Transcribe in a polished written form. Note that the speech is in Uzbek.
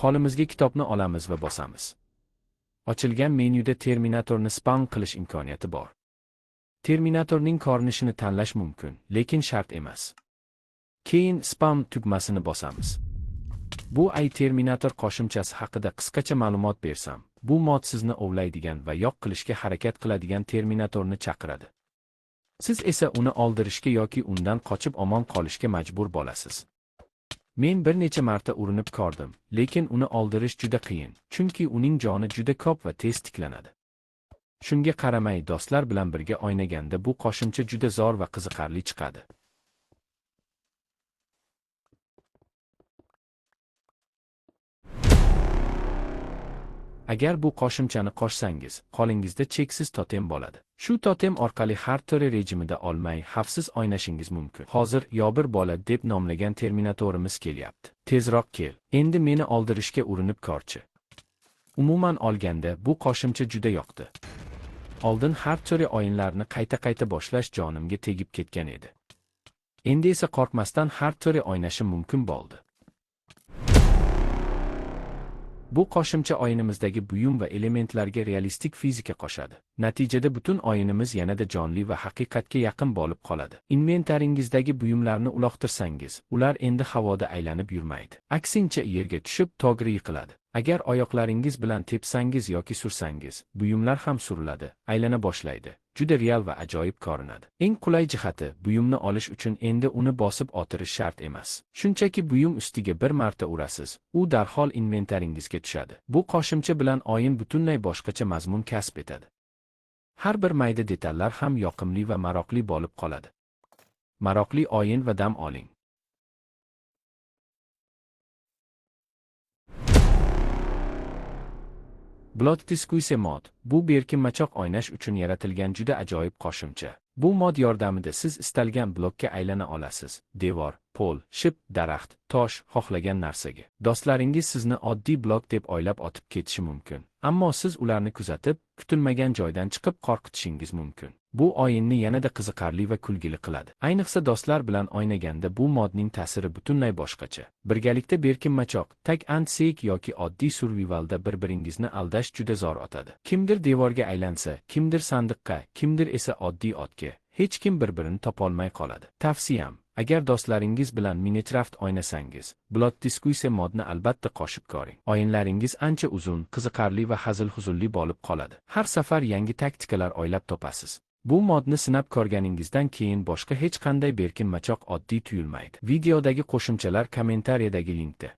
Qo'limizga kitobni olamiz va bosamiz. Ochilgan menyuda Terminatorni spawn qilish imkoniyati bor. Terminatorning ko'rinishini tanlash mumkin, lekin shart emas. Keyin Spawn tugmasini bosamiz. Bu AI Terminator qo'shimchasi haqida qisqacha ma'lumot bersam, bu mod sizni ovlaydigan va yo'q qilishga harakat qiladigan Terminatorni chaqiradi. Siz esa uni oldirishga yoki undan qochib omon qolishga majbur bo'lasiz. Men bir necha marta urinib ko'rdim, lekin uni oldirish juda qiyin, chunki uning joni juda ko'p va tez tiklanadi. Shunga qaramay, do'stlar bilan birga o'ynaganda bu qo'shimcha juda zo'r va qiziqarli chiqadi. Agar bu qo'shimchani qo'shsangiz, qo'lingizda cheksiz totem bo'ladi. Shu totem orqali hardcore rejimida olmay, xavfsiz o'ynashingiz mumkin. Hozir yo bir bola deb nomlagan Terminatorimiz kelyapti. Tezroq kel. Endi meni oldirishga urinib ko'rchi. Umuman olganda, bu qo'shimcha juda yoqdi. Oldin hardcore o'yinlarni qayta-qayta boshlash jonimga tegib ketgan edi. Endi esa qo'rqmasdan hardcore o'ynashim mumkin bo'ldi. Bu qo'shimcha o'yinimizdagi buyum va elementlarga realistik fizika qo'shadi. Natijada butun o'yinimiz yanada jonli va haqiqatga yaqin bo'lib qoladi. Inventaringizdagi buyumlarni uloqtirsangiz, ular endi havoda aylanib yurmaydi. Aksincha yerga tushib, to'g'ri yiqiladi. Agar oyoqlaringiz bilan tepsangiz yoki sursangiz, buyumlar ham suriladi, aylana boshlaydi. Juda real va ajoyib ko'rinadi. Eng qulay jihati, buyumni olish uchun endi uni bosib o'tirish shart emas. Shunchaki buyum ustiga bir marta urasiz, u darhol inventaringizga tushadi. Bu qo'shimcha bilan o'yin butunlay boshqacha mazmun kasb etadi. Har bir mayda detallar ham yoqimli va maroqli bo'lib qoladi. Maroqli o'yin va dam oling. Block Disguise mod bu berkinmachoq o'ynash uchun yaratilgan juda ajoyib qo'shimcha. Bu mod yordamida siz istalgan blokka aylana olasiz. Devor, pol, ship, daraxt, tosh, xohlagan narsaga. Do'stlaringiz sizni oddiy blok deb o'ylab otib ketishi mumkin. Ammo siz ularni kuzatib, kutilmagan joydan chiqib qo'rqitishingiz mumkin. Bu o'yinni yanada qiziqarli va kulgili qiladi. Ayniqsa do'stlar bilan o'ynaganda bu modning ta'siri butunlay boshqacha. Birgalikda berkinmachoq, tag and seek yoki oddiy survivalda bir-biringizni aldash juda zo'r o'tadi. Kimdir devorga aylansa, kimdir sandiqqa, kimdir esa oddiy otga. Hech kim bir-birini topolmay qoladi. Tavsiyam, agar do'stlaringiz bilan Minecraft o'ynasangiz, Block Disguise modni albatta qo'shib ko'ring. O'yinlaringiz ancha uzun, qiziqarli va hazil-huzulli bo'lib qoladi. Har safar yangi taktikalar o'ylab topasiz. Bu modni sinab ko'rganingizdan keyin boshqa hech qanday berkinmachoq oddiy tuyulmaydi. Videodagi qo'shimchalar kommentariyadagi linkda.